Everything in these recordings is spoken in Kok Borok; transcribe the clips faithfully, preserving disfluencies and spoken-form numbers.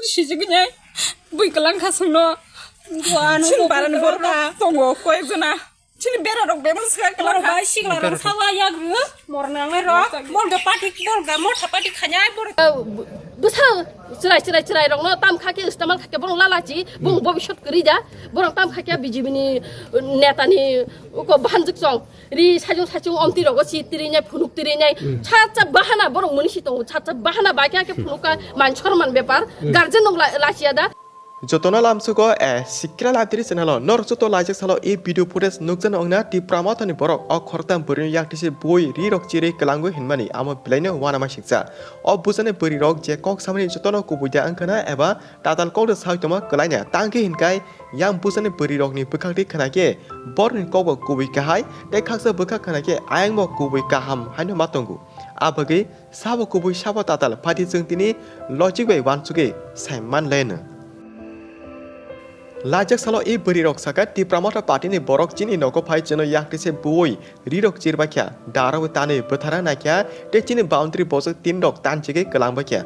Sijigini bui kwlang kha songno. Chini parani borok tongo koyek jona. Chini bera rok bebak swkang kwlang kha. Bai sikla rok sawa yak rw. Mor nangnai rok. Mor ga party, mor ga motha party khanya ai borok. Bwsa chwrai chwrai chwrai rokno tam kha khe istemal kha khe borok lalachi bung bobisot kwrwi da. Borok tam kha khe B J P ni netani uko bahanjwk chong. Ri sajung sajung omti rogo si tirinai phunuk tirinai. Chacha bahana borok muni si tongo. Chacha bahana bai kha khe phunuk ka man sorman bepar. Guardian rok la-, lachiya da. Jotono lamsugo a sikra lamtiri channel o norok joto laijak salo e video footage nukjano wngna Tipra Mothani borok o khoroktam bwrwino yaktise bui ri rok chirwi kwlangwi hinmani amo belaino uanama siksa. O bujani bwrwi rok je kok samani jotono kubui da wngkhana eba tatal kok de sawi tongma kwlaina tangkhe hinkai yang bujani bwrwi rokni bwkhakti khwnakhe borni kokbo kubui kahai tei khaksa bwkhak khwnakhe ayangbo kubui kaham haino ma tongo. Abagwi sabo kubui sabo tatal phati chwng tini logic bai uansugwi sai manlaino. Lajak salo e bwrwi rok saka Tipra Motha party ni borok chini nogo phai chwngno yaktise buwi ri rok chirba kha, daro tanwi bwthara naikha tei chini boundary bojok tin rok tanchigwi kwlangba kha.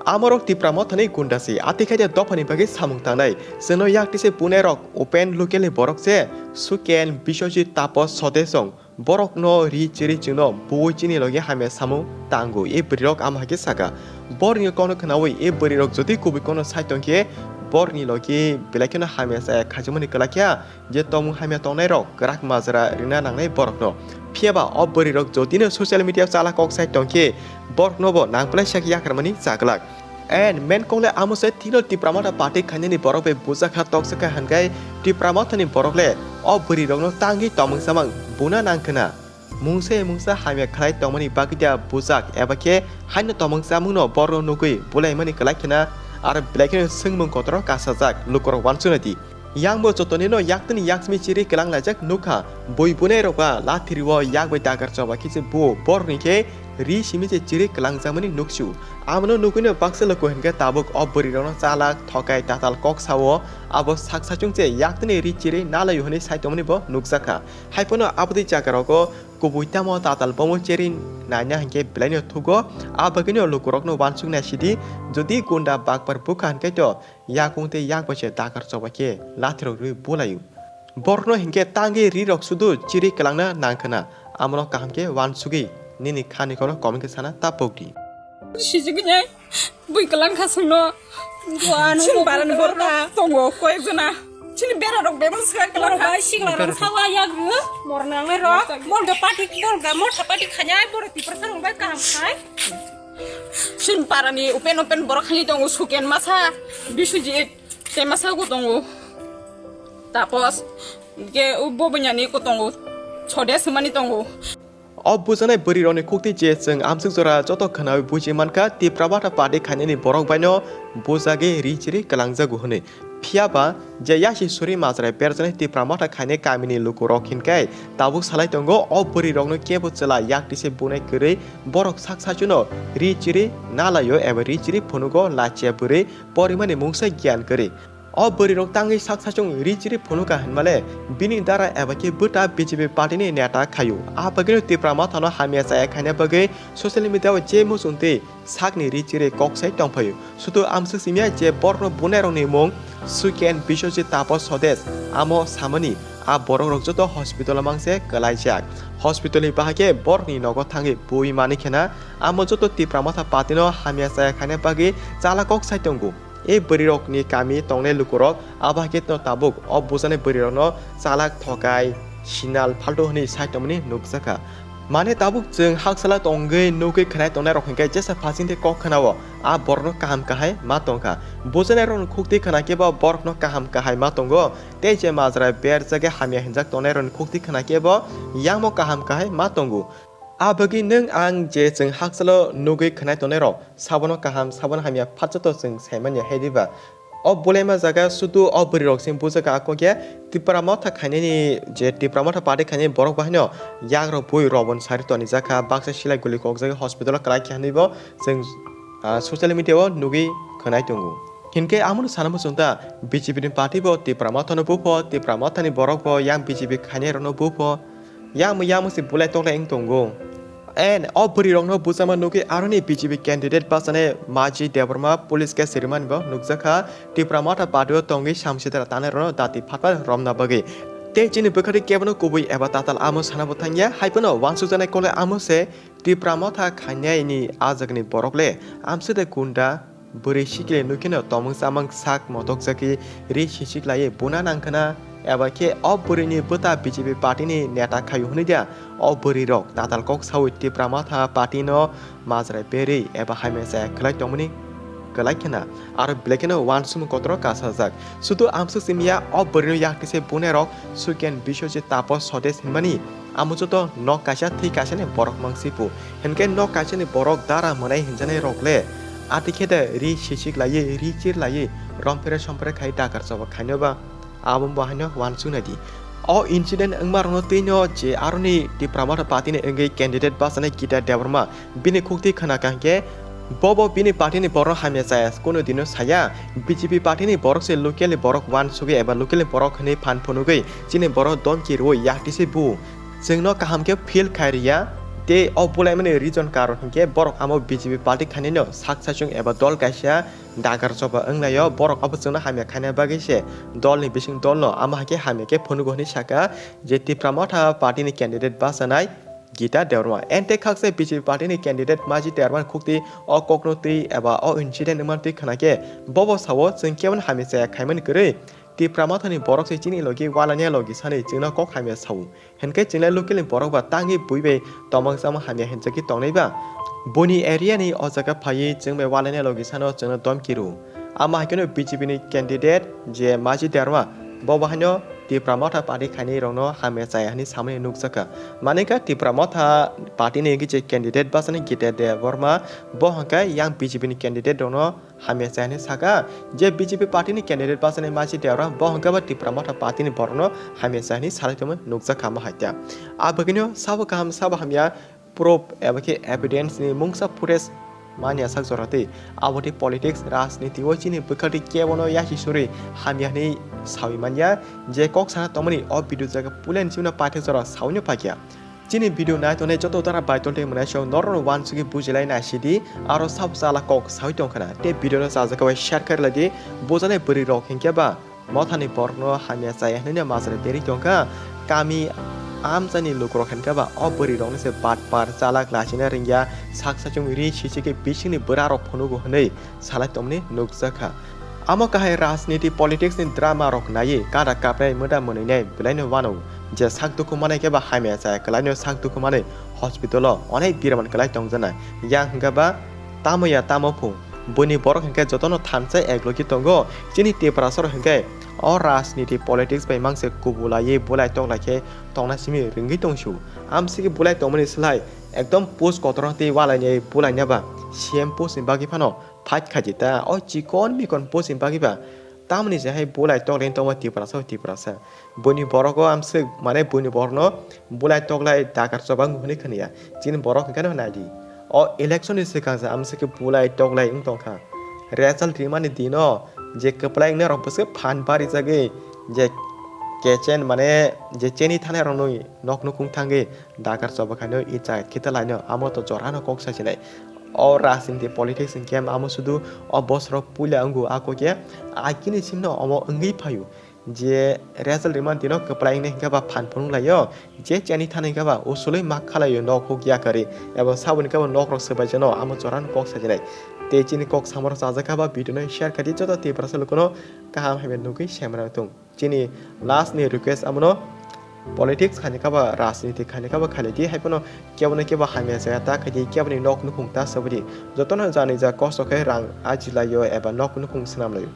Amorok Tipra Motha ni gunda si, ati khaide dophani bagwi samung tangnai. Chwngno yaktise bunai rok open local ni borok se Suken, Biswajit, Tapos, Sodesong. Borokno ri chiri chwngno buwi chini logi hamya samung tango, e bwrwi rok amo hai khe saka. Borokni kokno khwnawi e bwrwi rok jodi kubui kokno sai tongkhe borokni logi belai kheno hamya chaya khachimani kwlai kha je tongmung hamya tongnai rok kwrak majra rina nangnai borokno. Phiyaba o bwrwi rok jodino social media chala kok sai tongkhe boroknobo nang belai sak yakarmani chaglak. And main kok le amo se thino Tipra Motha party khainani borok bai bujak kha toksa kha hinkai Tipra Motha ni borok le o bwrwi rok no tangwi tomung samung buna nang khna. Mungsa mungsa hamya khlai tongmani bagwi da bujak eba khe haino tomung samung no borok no nugwi bulaimani kwlai khna aro belai kheno swngmung kotor kasajak lukurok uansukna di. Yang bo jotonino yaktwini yaksimi chiri kwlang laijak nukha. Bui bunai rokba lathiri o yak bai dakar choba khe se bo borokni khe ri simi se chiri kwlang jakmani nuksu. Abono nugwino baksa luku hinkhe tabuk o bwrwi rokno chalak thokai tatal kok sao. Abo sak sachung se yaktwini ri chiri nalaio hinwi sai tongmani bo nukjakha. Haiphano aboni jaga rogo kubui tamo tatal bomo chiri naina hinkhe belaino thugo. A bagwino lukurokno uansuknai sidi jodi gunda bakpar bukha hinkhe to yakung tei yak bai se dakar choba khe lathirok rwi bulaio. Borokno hinkhe tangwi ri rok sudu chiri kwlangna nang khna, amono kaham khe uansugwi nini khani kokno comment khe sana ta pokdi. Sijigini bui kwlang kha songno. Chini parani borok tongo koyek jona. Chini bera rok bebak swkang kwlang kha. Bai sikla rok sawa yak rw. Mor nangnai rok. Mor ga party, mor ga motha party khanya ai borok Tiprasa rok bai kaham khai. Chini parani open open borok khani tongo Suken masa, Biswajit. Tei masa ko tongo. Tapos, ke u bo bunyani ko tongo. Chode sumani tongo. O bujanai bwrwi rokni khukti je chwng amsuk jora joto khwnawi buji mankha, Tipra Motha party khainani borok baino bujagwi ri chiri kwlangjago hwnwi. Phiyaba je yasi suri majrai berjaknai Tipra Motha khainai kamini lukurok hinkai tabuk salai tongo, o bwrwi rokno kebo chwla yaktise bunai kwrwi borok sak sachuno ri chiri nalaio eba ri chiri phunugo lachiya bwrwi porimani mungsa giyan kwrwi. O bwrwi rok tangwi sak sachung ri chiri phunukha hinmale bini dara eba khe bwta B J P party ni neta khaio. A bagwino Tipra Mothano hamya chaya khaina bagwi social media o je muchung twi sakni ri chiri kok sai tongphaio. Sudu amswk simya je borokno bunai rokni mung Suken, Biswajit, Tapos, Swadesh amo samani a borok rok joto hospital o mangse kwlaijak. Hospital ni bahai khe borokni nogo thangwi bui mani khena amo joto Tipra Motha party no hamya chaya khaina bagwi chala kok sai tongo. E bwrwi rokni kami tongnai lukurok abo hai khe no tabuk o bujani bwrwi rokno chalak thokai, sinal, phalto hwnwi sai tongmani nukjakha. Mane tabuk chwng haksala tongwi nugwi khwnai tongnai rok hinkhe jesa phasing tei kok khwnao a borokno kaham kahai ma tongkha. Bujanai rokni khukti khwna khe bo borokno kaham kahai ma tongo tei je majra berjagwi hamya hinjak tongnai rokni khukti khwna khe bo yangmo kaham kahai ma tongo. A bagwi nwng ang je chwng haksalo nugwi khwnai tongnai rok, sabono kaham, sabono hamya, phatsa to chwng sai manya, hai diba? O bulaima jaga sudu o bwrwi rok se bujaga, a kok ya Tipra Motha khainani, je Tipra Motha party khainani borok bahaino yagrok bui robon sari tonijakha, baksa silai guli kokjagwi hospital o kwlai khe hinwi bo chwng, ah, social media o nugwi khwnai tongo. Hinkhe amono sana muchung ta, B J P ni party bo Tipra Mothano bupho, Tipra Mothani borok bo yang B J P khainai rokno bupho. Yang bo yang bo se bulai toklai wng tongo. And o bwrwi rokno bujama nugwi aroni B J P candidate bachane Maji Debbarma police case rimani bo nukjakha Tipra Motha party o tongwi samsitra tanai rokno dati phatphat romna bagwi. Tei chini bwkhari kebono kubui eba tatal amo sana bo thangya, hai phano wansukjaknai kole amo se Tipra Motha khainai ni ajagni borok le amside gunda bwrwi sikle nukheno tomung chamung sak motok jagwi ri sisik laiwi buna nangkhana, eba khe o bwrwini bwta B J P party ni neta khayu hwnwi da. O bwrwi rok tatal kok sawi Tipra Motha party no majra berwi eba hamya chaya khwlai tongmani kwlai khena aro belai kheno wansukmung kotor kasajak. Sudu amsuk simiya o bwrwino yaktise bune rok Suken Biswajit Tapos Swadesh hinmani amo joto nok kaisa thwi kaisani borok mangsipu. Hinkhe nok kaisani borok dara mwnai hinjanai rok le ati khe de ri sisik laiwi, ri chir laiwi, romphere somphere khai dakar choba khaino ba abo bo haino wansuknai di. O incident wngma rokno twino je aroni Tipra Motha party ni wngwi candidate bachane Gita Debbarma bini khukti khna kha hinkhe bobo bini party ni borok hamya chaya kunu dino saya. B J P party ni borok se local ni borok wansugwi eba local ni borok hwnwi phan phunugwi chini borok domki rwi yaktise bu. Chwngno kaham khe feel khai riya. Tei o bulaimani reason karon hinkhe borok amo B J P party khainino sak saichung eba dol kaisa dakar choba wnglaio, borok abo chwngno hamya khaina bagwi se dolni bising dolno amo hai khe hamya khe phunugo hwnwi saka je Tipra Motha party ni candidate bachanai Gita Debbarma. Ente khaksa B J P party ni candidate Maji Debbarma khukti o kokno twi eba o incident wngmani twi khna khe bobo sao chwng kebono hamya chaya khaimani kwrwi Tipra Mothani borok se chini logi walainai logi sani chwngno kok hamya sao. Hinkhe chwngno local ni borok ba tangwi bui bai tomang chamang hamya hinjagwi tongnai ba. Buini area ni o jaga phaiwi chwng bai walainai logi sano chwngno domki rw. Ama hai kheno B J P ni candidate je Maji Debbarma bo bo haino Tipra Motha party khainai rokno hamya chaya hinwi samani nukjakha. Manikha Tipra Motha party ni je candidate bachani Gita Debbarma bo hwnkhe yang B J P ni candidate rokno hamya chaya hinwi saka je B J P party ni candidate bachani Maji Debbarma bo hwnkhe bo Tipra Motha party ni borokno hamya chaya hinwi salai tongmani nukjakha ma hai ta. Abagwino sabo kaham sabo hamya proof eba khe evidence ni mungsa footage manya sak jora twi abo tei politics, rajniti o chini bwkhak twi kebono yasi suri hamya hinwi sawi manya je kok sana tongmani o video jaga puila ni chimino paithak jora sawino phakya. Chini video nai tongnai joto dara bai tongtwi mwnai song norokno wansugwi bujilai nai sidi aro sabo chala kok sawi tongkhana tei video no chajak bai share khairlai di bujanai bwrwi rok hinkhe ba Mothani borokno hamya chaya hinwi majra berwi tongkha. Kami amchaini lukurok hinkhe ba o bwrwi rokno se batpar chalak lachina ringya sak sachung ri sichigwi bisingni bwrarok phunugo hinwi salai tongmani nukjakha. Amo kahai rajniti politics ni drama rok naiwi kada kapnai mwda mwnwinai bwlaino wano je sak dukhu manai khe ba hamya chaya kwlaino sak dukhu manwi hospital o onek birman kwlai tongjanai yang hinkhe ba tamo ya tamo phu. Buini borok hinkhe jotono thansa eklogi tongo. Chini Tiprasa rok hinkhe o rajniti politics bai mangse kubulaiwi bulai toklai khe tongna simi ringwi tongsu. Amsiki bulai tongmani slai ekdom post kotorno tei walainai bulaina ba C M post ni bagwi phano fight khaidi ta. O chikon mikon post ni bagwi ba tamoni se hai bulai toklai tongma Tiprasa o Tiprasa. Buini borok o amswk, mane buini borokno bulai toklai dakar choba wng hwnwi khwniya. Chini borok hwnkhe no nai di. O election ni swkang se amswk khe bulai toklai wng tongkha. Result rimani dino je kwplai wngna rok bwswk phan barijagwi je kechen mane je cheni thanai rokno nok nukhung thangwi dakar choba khaino i chai khita laino amo to jorano kok sachinai. O rajniti politics ni game amo sudu o bosoro puila wngo ako khe akini simno omo wngwi phaio. Je result rimani dino kwplai wngnai hinkhe ba phan phunuk laio, je cheni thani hinkhe ba usulwi mak khalaio nok huk yakarwi, eba saboni hinkhe ba nok rok swbai jano amo chorano kok sajinai. Tei chini kok samaro chajakha ba video no share khaidi joto Tiprasa lukuno kaham hamya nugwi semra tung. Chini last ni request amono politics khaini kha ba rajniti khaini kha ba khailai di hai phano kebo no kebo hamya chaya ta khaidi kebo ni nok nukhung ta swbai di jotono jani ja kosto khe rang aji laio eba nok nukhung swnam laio.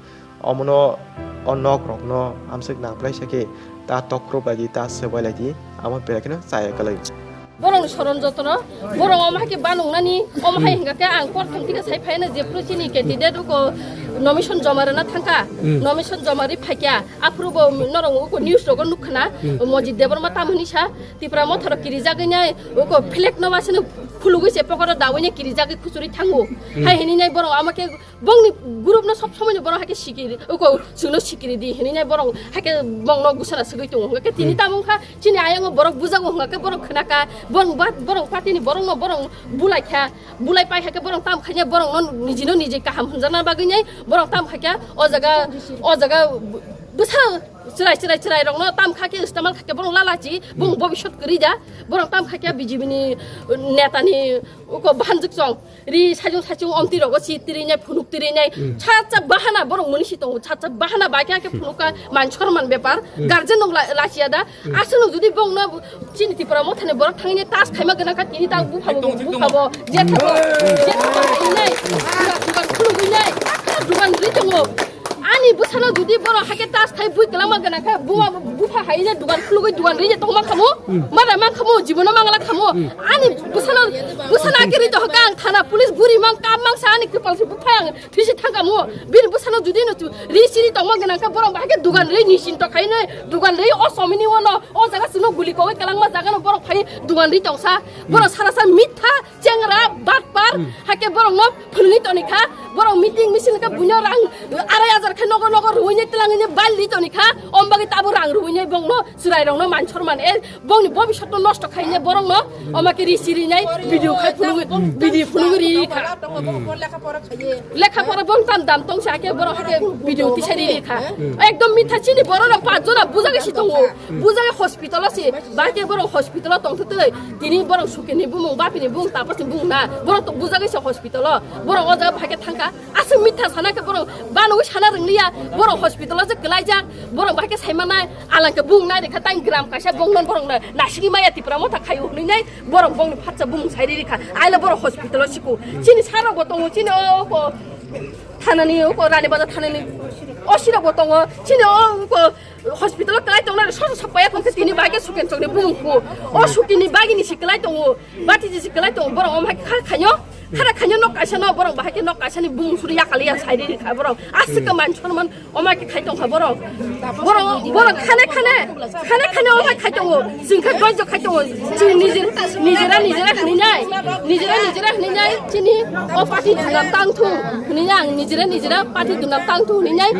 Omono o nok rokno amswk nang plai sa khe ta tokhro bai di, ta swbai lai di, amo belai kheno chaya kwlai. Borok ni soron jotono, borok omo hai khe banung nani, omo hai hingka khe ang kor thang tika sai phai na jephru chini candidate uko nomination joma rwna thangka, nomination joma ri phaikya, aphuru bo norok uko news rogo nukkhana, Mojit Debbarma tam hini sa, Tipra Motha rok kirijagwi nai, uko flag no wasano phulugwi se pokoro dawini kirijagwi khuchuri thango, hai hini nai borok omo khe Bongni group no sob somoi no borok haikhe sikiri, uko chwngno sikiri di hinwi nai borok haikhe bongno gusara swgwi tongo. Hwnkhe tini tamo wngkha chini ayang o borok bujago hwnkhe borok khwnaka Borok ba, borok party ni borok no borok bulai kha, bulai pai hakhe borok tam khaina borok no niji no niji kaham hwnjakna bagwi nai borok tam khaikha o jaga, o jaga bwsa chwrai chwrai chwrai rok no tam kha khe istemal kha khe borok lalachi bung bobisot kwrwi da borok tam kha khe B J P ni neta ni uko bahanjwk chong ri sajung sajung omti rogo si tiri nai phunuk tiri nai cha cha bahana borok muni si tongo cha cha bahana bai kha khe phunuk ka man chorman bepar guardian no la-, lachiya da. Aswk no jodi bongno chini Tipra Motha ni borok thangwi tas khaima gwnang kha tini ta bupha bo, bupha bo, je thabo, je thabo hai nai, dugan khulugwi nai, dugan ri tongo. Ani bwsano jodi borok hake tas khai bui kwlangma gwnang kha buma bupha hai nai dugan khulugwi dugan ri tongma khamu, mada man khamu, jibono mangala khamu. Ani bwsano, bwsano ake ri to haka ang thana police buri mang kam mang sa ani kwpal se bupha ang thisi thangkamu. Bini bwsano jodi no chu ri siri tongma gwnang kha borok bahai khe dugan ri nisin to khai nai dugan ri o somini ono. O jaga chwngno guli kogwi kwlangma jaga no borok phai dugan ri tongsa. Borok sara sa mitha chengra batpar hake borok no phunui toni kha. Borok meeting misil khe buino rang arai hajar khe nogo nogo ruwi ne twlang ne bal ri toni kha. Om bagwi tabo rang ruwi ne bong no chwrai rok no man chorman e bong ni bobisot no nosto khai ne borok no oma khe ri siri nai video khai phunugwi video phunugwi ri kha. Lekha pora bong tam dam tong sa khe borok hake video tisari ri kha. Ekdom mitha chini borok rok pa jora buja khe si tongo. Buja khe hospital o si ba khe borok hospital o tong thutui. Tini borok suki ni bumung bapi ni bumung tapos ni bumung na. Borok to buja khe si hospital o. Borok o jaga phai khe thangka. Aswk mitha sana khe borok bano wi sana rwng liya. Borok hospital o se kwlai jak. Borok ba khe sai manai. Alang khe bumung nai rikha tang gram kaisa bong non borok na. Nasigi maya Tipra Motha khayu hwnwi nai. Borok bongni phatsa bumung sai ri rikha. Aile borok hospital o siko. Chini sarok bo tongo, chini o ko thanani o ko Rani Bazar thanani o sirok bo tongo. Chini o ko hospital o kwlai tongnai sosa sokpaya khe tini bagwi suken chokni bumung ko. O sukini bagwi ni si kwlai tongo. Bati ji si kwlai tongo. Borok om hai kha khayo. Khara khayo nok kaisa no borok bahai khe nok kaisa ni bumung suri yakali ya sai ri rikha borok. Aswk man chorman Oma khe khai tongkha borok. Borok, borok khane khane, khane khane oma khai tongo. Chwng khe doijo khai tongo. Chwng nijera, nijera, nijera hwnwi nai. Nijera, nijera hwnwi nai. Chini o party dunam tang thung hwnwi nai. Ang nijera, nijera party dunam tang thung hwnwi nai.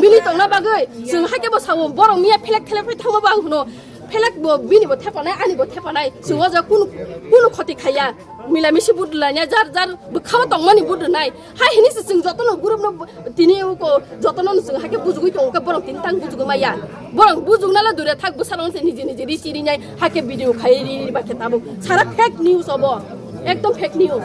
Bini tongna bagwi chwng haikhe bo sao borok miya phelek thelek phai thangma bo ang hwno. Phelek bo bini bo thepanai, ani bo thepanai. Chwng o jaga kunu, kunu khoti khaiya. Milamisi budulanya jar jar bwkhao tongmani budunai. Hai hini se chwng jotono group no tini uko jotono no chwng haikhe bujugui tongo khe borok tini tang bujugui maya. Borok bujukna le dure thak bwsarok se niji niji ri siri nai haikhe video khai ri ri ba khe tabuk. Sara fake news obo. Ekdom fake news.